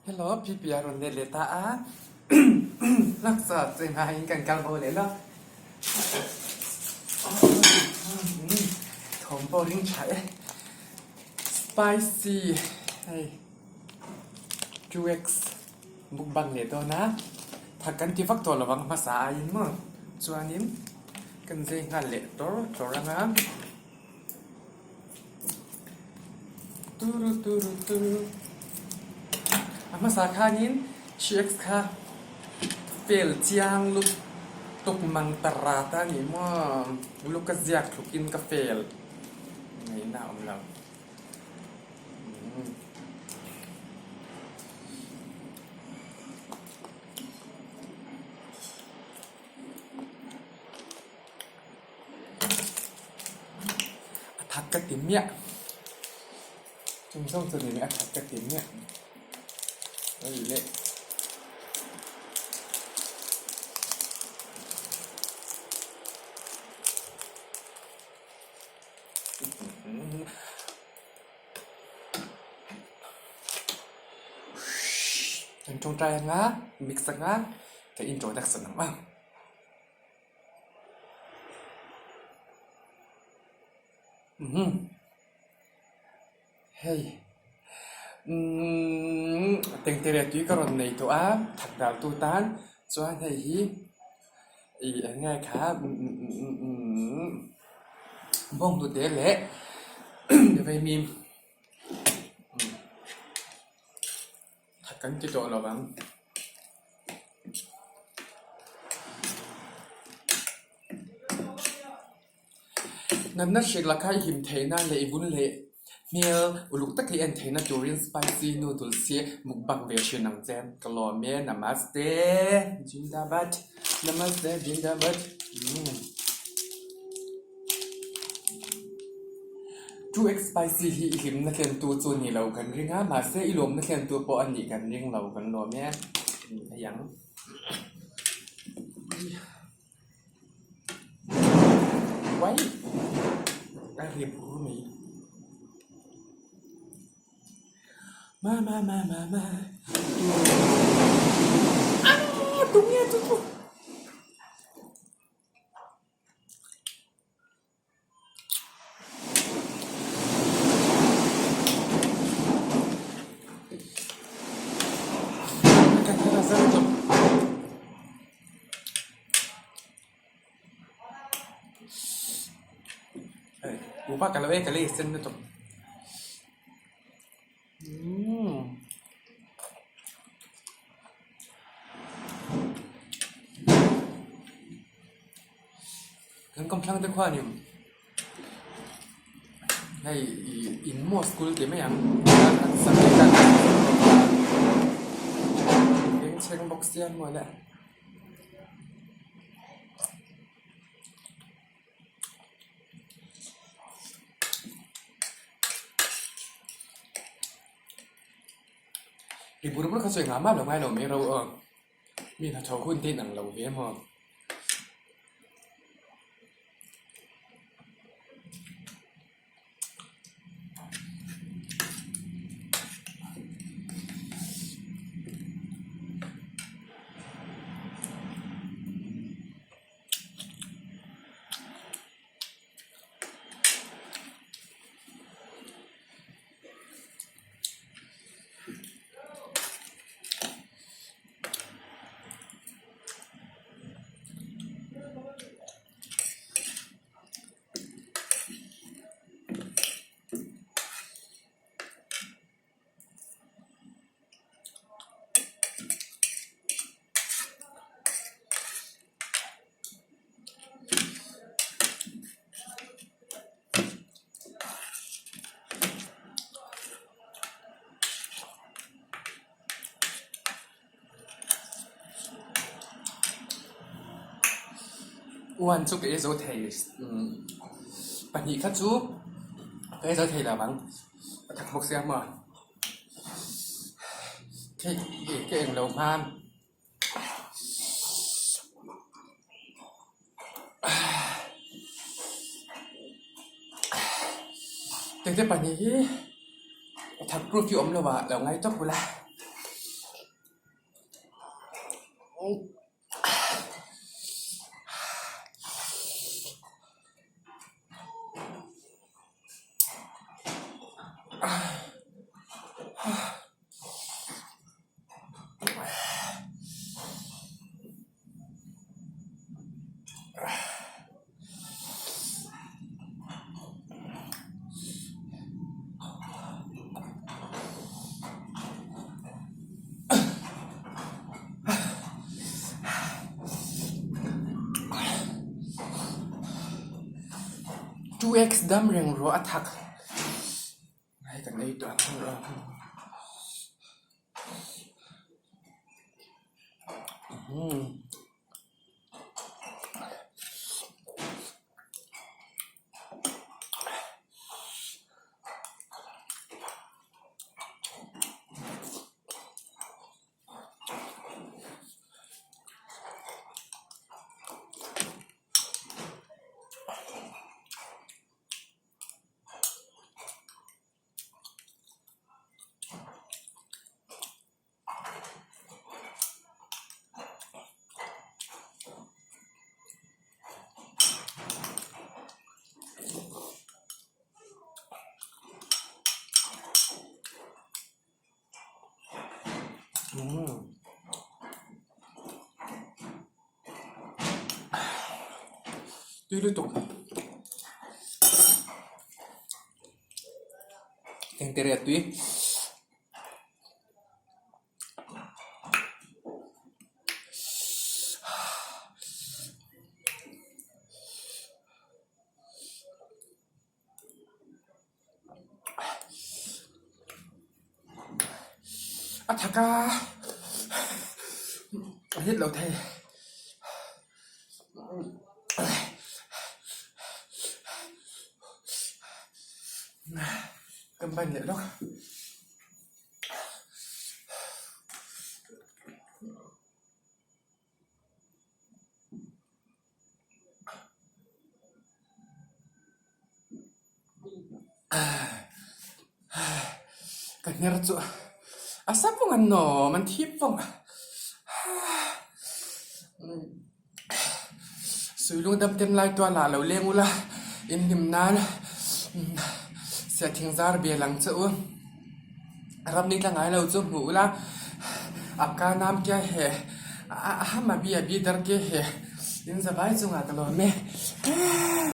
Hello, PP a rawn let leh ta a. Laksa chu ngaiin kan kal bo leh lawk. Thawm pawh ring tha e. Spicy hei 2x mukbang leh dawn a. Thak kan ti vak tawh lo ang hmasa aiin maw. Chuanin kan zai nghal leh tawr tawr ang a. Turu turu turu A hmasa khanin 3x kha fail chiang lut tuk mang ta rat a ni maw lu ka ziak thlukin ka fail ngaihna a awm lo. A that ka ti miah chung zawng chu ni a that ka ti miah hei leh kan tawngtai anga mix anga ka introduction ang a. Hei umm tengtere tui ka rawn nei tawh a thak dal tu tan chuan hei hi ih eng nge kha umm bawnghnute leh vaimim Thak kan ti tawh lo ang. Natna hrik lakha i him theihna leh i vun leh hmel uluk taka i en theihna turin spicy noodles hi mukbang ve thin ang che. Ka lawm e. Namaste. Jindabad. Namaste. Jindabad. 2x spicy hi i hlimna thlentu chu ni lo kan ring a, mahse i lawmna thlentu pawh a nih kan ring lo kan lawm e. Hei ang. Uai! A ri bur mai. Ma ma ma ma ma. Aa! Tunge chu chu? Kan kawmthlang te khuanin hei ih in maw school ti mai ang chuan an sak leh a bengchheng bawk sia maw le. Ri bur bur kha chu engah mah lo ngai lo mai ro aw mi hnathawh hun te in ang lo ve maw. Uan chu ka ei zo thei pahnih kha chu ka ei zo thei lo ang a thak bawk sia maw cake ka eng lo hman. Tete pahnih hi a thak proof hi awm lo ah lo ngai tawp ula. 2x dam reng rawh a thak. Hei kan ei tawh ang rawh. Tui lutuk. Engte reh tui. A thak a, a hit lo thei. Kan ban leh lawk. Ka hner chu a sa vawng an nawm an thip vawng Suilung dam tem lai tual ah lo leng ula in hlim nan siahthing zar bel ang che u. Ram ni tla ngai lo chu hmuh ula Apka nam kya he a hama bi a bi dar ke he in zavai chungah ka lawm e.